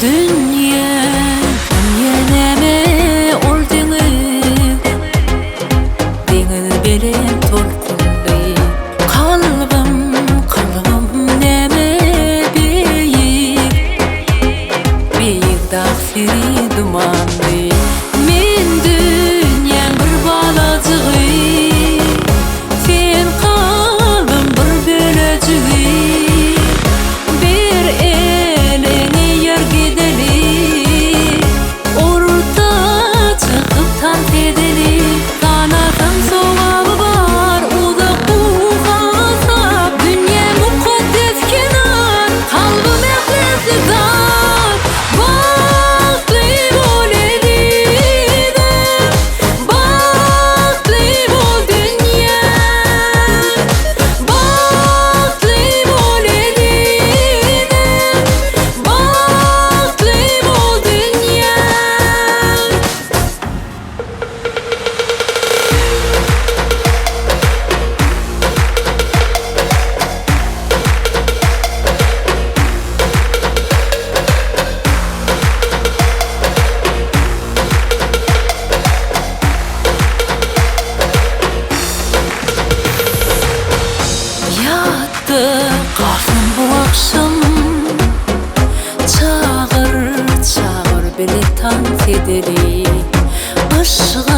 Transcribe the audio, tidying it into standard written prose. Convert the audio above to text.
Dünýe, dünýe näme ol deňiz, Deňiz belent tolkunly. Kalbym, kalbym näme beýik, Beýik dag seri dumanly. Men dünýäň bir balajygy, Sen kalbym bir bölejigi. Ber eliňi ýör gideli, Orta çykyp tans edeli. Sanasaň sogaby bar, uzak bu hasap. Dünýä mukaddes kenar, kalbym ählisi zat. Bagtly bol ezizim, bagtly bol dünýäm. Bagtly bol ezizim, bagtly bol dünýäm. Ýatda galsyn bu agşam Çagyr, çagyr bile tans edeli Yşgym.